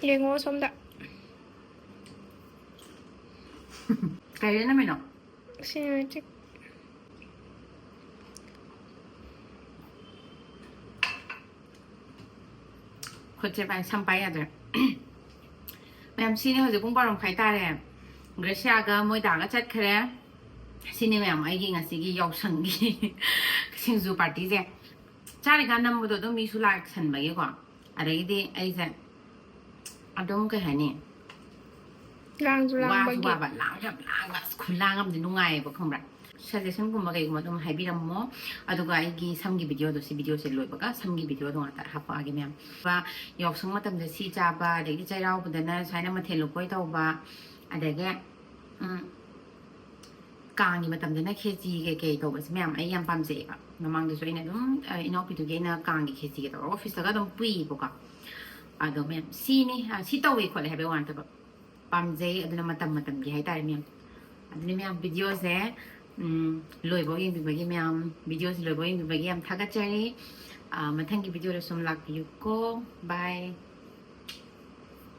ꯌꯦꯡꯉꯣ ꯁꯣꯝꯗ꯫ ꯀꯩ ꯂꯩꯔꯝꯃꯤꯅꯣ? ꯁꯤꯅꯦꯃꯦꯇꯤꯛ꯫ ꯈꯨꯠꯁꯦ ꯄꯥꯏ, ꯁꯝ ꯄꯥꯏ ꯌꯥꯗ꯭ꯔꯦ꯫ ꯃꯌꯥꯝ, ꯁꯤꯅꯦ ꯍꯧꯖꯤꯛ ꯄꯨꯡ ꯕꯥꯔꯣ ꯃꯈꯥꯏ ꯇꯥꯔꯦ꯫ ꯒ꯭ꯔꯦꯁꯤꯌꯥꯒ ꯃꯣꯏ ꯗꯥꯒ ꯆꯠꯈ꯭ꯔꯦ꯫ ꯁꯤꯅꯦ ꯃꯌꯥꯝ ꯑꯩꯒꯤ ꯉꯁꯤꯒꯤ ꯌꯥꯎꯁꯪꯒꯤ ꯁꯤꯡꯖꯨ ꯄꯥꯔꯇꯤꯁꯦ꯫ ꯆꯥꯔꯤꯀꯥꯟ ꯅꯝꯕꯗꯣ ꯑꯗꯨꯝ ꯃꯤꯁꯨ ꯂꯥꯛꯁꯟꯕꯒꯤꯀꯣ꯫ ꯑꯗꯒꯤꯗꯤ ꯑꯩꯁꯦ ꯑꯗꯨꯝ ꯀꯩ ꯍꯥꯏꯅꯤ? ꯂꯥꯡꯁꯨ ꯋꯥꯁꯨ ꯂꯥꯡꯕꯒꯤ꯫ ꯋꯥꯕ, ꯂꯥꯡꯁꯨ ꯌꯥꯝ ꯂꯥꯡꯕ, ꯑꯁ, ꯈꯨꯂꯥꯡ ꯑꯃꯗꯤ ꯅꯨꯡꯉꯥꯏꯌꯦꯕ, ꯈꯪꯕ꯭ꯔꯥ? ꯁꯖꯦꯁꯟꯒꯨꯝꯕ ꯀꯩꯒꯨꯝꯕ ꯑꯗꯨꯝ ꯍꯥꯏꯕꯤꯔꯝꯃꯣ꯫ ꯑꯗꯨꯒ ꯑꯩꯒꯤ ꯁꯝꯒꯤ ꯚꯤꯗꯤꯑꯣꯗꯣ, ꯁꯤ ꯚꯤꯗꯤꯑꯣꯁꯦ ꯂꯣꯏꯕꯒ ꯁꯝꯒꯤ ꯚꯤꯗꯤꯑꯣꯗꯣ ꯉꯥꯛꯇ ꯍꯥꯞꯄꯛꯑꯒꯦ ꯃꯌꯥꯝ꯫ ꯌꯥꯎꯁꯪ ꯃꯇꯝꯗ ꯁꯤ ꯆꯥꯕ, ꯑꯗꯒꯤ ꯆꯩꯔꯥꯎꯕꯗꯅ ꯁꯨꯃꯥꯏꯅ ꯃꯊꯦꯜ ꯂꯨꯀꯣꯏ ꯇꯧꯕ, ꯑꯗꯒꯤ, ꯎꯝ, ꯀꯥꯡꯒꯤ ꯃꯇꯝꯗꯅ ꯈꯦꯆꯤ ꯀꯩꯀꯩ ꯇꯧꯕꯁꯦ ꯃꯌꯥꯝ ꯑꯩ ꯌꯥꯝ ꯄꯥꯝꯖꯩꯑꯕ꯫ ꯃꯃꯥꯡꯗꯁꯨ ꯑꯩꯅ ꯑꯗꯨꯝ, ꯑ, ꯏꯅꯥꯎꯄꯤꯗꯨꯒꯤ ꯑꯩꯅ ꯀꯥꯡꯒꯤ ꯈꯦꯆꯤꯒ ꯇꯧꯔꯒ ꯑꯣꯐꯤꯁꯇꯒ ꯑꯗꯨꯝ ꯄꯨꯏꯌꯦꯕꯀꯣ꯫ ꯑꯗꯣ ꯃꯌꯥꯝ ꯁꯤꯅꯤ, ꯑ, ꯁꯤ ꯇꯧꯋꯦ ꯈꯣꯠꯂꯦ ꯍꯥꯏꯕꯩ ꯋꯥ ꯅꯠꯇꯕ, ꯄꯥꯝꯖꯩ꯫ ꯑꯗꯨꯅ ꯃꯇꯝ ꯃꯇꯝꯒꯤ ꯍꯥꯏꯇꯥꯔꯦ ꯃꯌꯥꯝ꯫ ꯑꯗꯨꯅ ꯃꯌꯥꯝ ꯚꯤꯗꯤꯑꯣꯁꯦ, ꯎꯝ, ꯂꯣꯏꯕꯧ ꯌꯦꯡꯕꯤꯕꯒꯤ, ꯃꯌꯥꯝ ꯚꯤꯗꯤꯑꯣꯁꯦ ꯂꯣꯏꯕꯧ ꯌꯦꯡꯕꯤꯕꯒꯤ ꯌꯥꯝ ꯊꯥꯒꯠꯆꯔꯤ꯫ ꯑ, ꯃꯊꯪꯒꯤ video ꯗꯁꯨ ꯑꯃꯨꯛ ꯂꯥꯛꯄꯤꯌꯨꯀꯣ꯫ Bye꯫